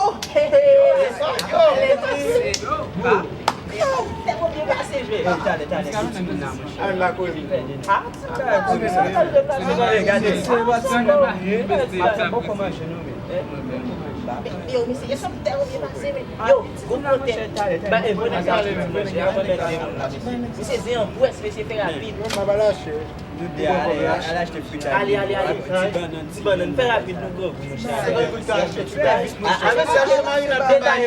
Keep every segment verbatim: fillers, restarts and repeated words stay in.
Yo, yo, yo, yo, tèlman byen pase, jwe. Talè, talè, se timoun nan, monchè. Al la, Koli. Ah, ti bagay, ti bagay, ti bagay, gade. Maten bon kòman je nou, men. Yo, mesye, yo sot tèlman byen pase, men. Yo, gwo kote. Ba, e, vwè nèg sa, monchè, avan mèt de moun la, mesye. Mesye, zen an pwès, mesye, fè rapid. Mwen, m ap al achte. Nou de ale, al achte fritay. Ale, ale, ale. Ti bannann, ti bannann. Fè rapid, nou grangou, monchè. Al chache marinad pou bagay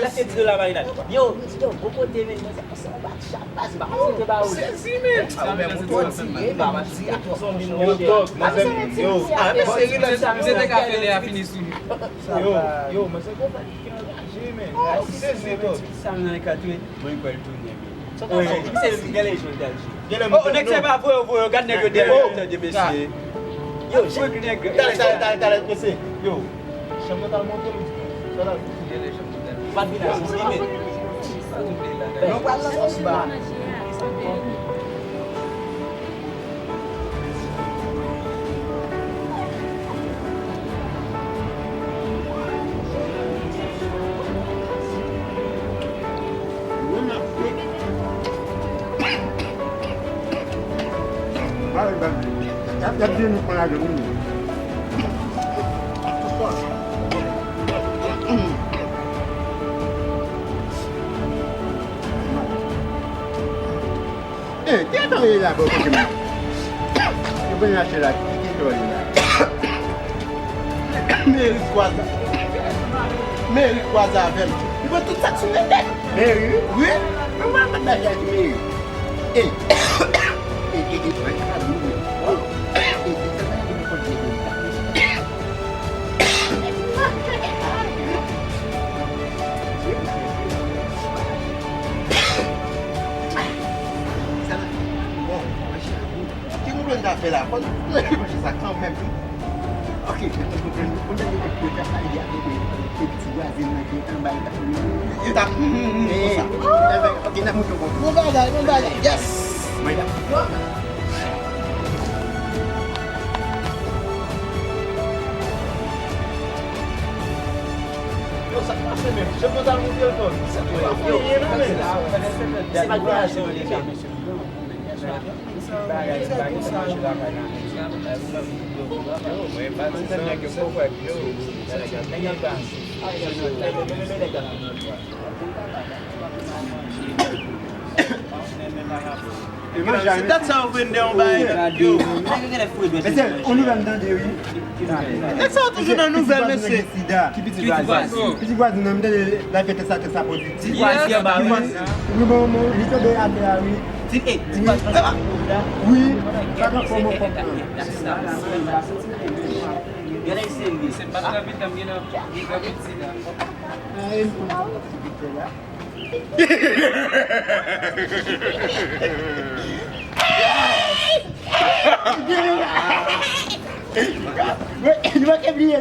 yo. Yo, yo, bon kote, men, mwen, se yon bak chapaz, ba, mwen te ba ou. Sezi, men. Sa ou menm, ou twò di, ba, ba, di a twò. Yo, dòg, manzè, yo. Ah, men se rilaks. Se te ka fè lè a fini sou nou. Yo, yo, manzè, konprann ki anraje, men. Sezi, dòg. Sa m nan ekatwe. Mwen kwè l tounen, men. Sa w ta fè? Misye, gade jan l t al jwe. Oh, nèg sa pa voye, voye, gad nèg yo dèyè, tande, mesye. Yo, jwe nèg. Talè, talè, talè, talè, mesye. Yo. Chanm nan t al monte, m di, sa l al fouti. Ou pa t vin a sens li, men. Nou pral nan sens ba. Eh, ki eta w ye la, bò, kote m? Yo konn achte la, ki, ki eta w ye la? Meri kwaze. Meri kwaze avè m. Li pran tout sa k sou men tèt. Meri, wi. Wi. Mwen, mwen, mwen, mwen, mwen, Meri. Ey. Ey, ey, ey, mwen, mwen, mwen, mwen. Oh. Ey, ey, ey, mwen, mwen, mwen, mwen. Ki moun ta fè la? Fò nou pran sa kanmenm. Ok, men konn konprann, konn tande nèg yo t ap pale avèk ti vwazen nan ki anba yo t ap, yo t ap, mm, mm, mm, konsa. Enben, ok, n ap montre w. Bon bagay, bon bagay, yes! Mwen la. Yo, sa k pase menm? Jan mwen t al montre l kò. Sa k pase? Yo, se pa gras, se pa gras. Se dat sa yo vin de yon bagay. Mesye, yon nouvèl m tande, wi. E sa yo toujou nan nouvèl, mesye. Ki pitit vwazen? Pitit vwazen nan, m tande l ap fè tès la, tès la pozitif. Ti vwazen anba, wi. Wi, bon, bon, li tonbe atè a, wi. Ti, eh, ti vwazen anba. Wi, pa t anfòm, anfòm, non. Gade serye. Se pa travit, m gen nan, gen travit sida. Ah, e m konn sa ki fè la. Mwen, mwen te bliye,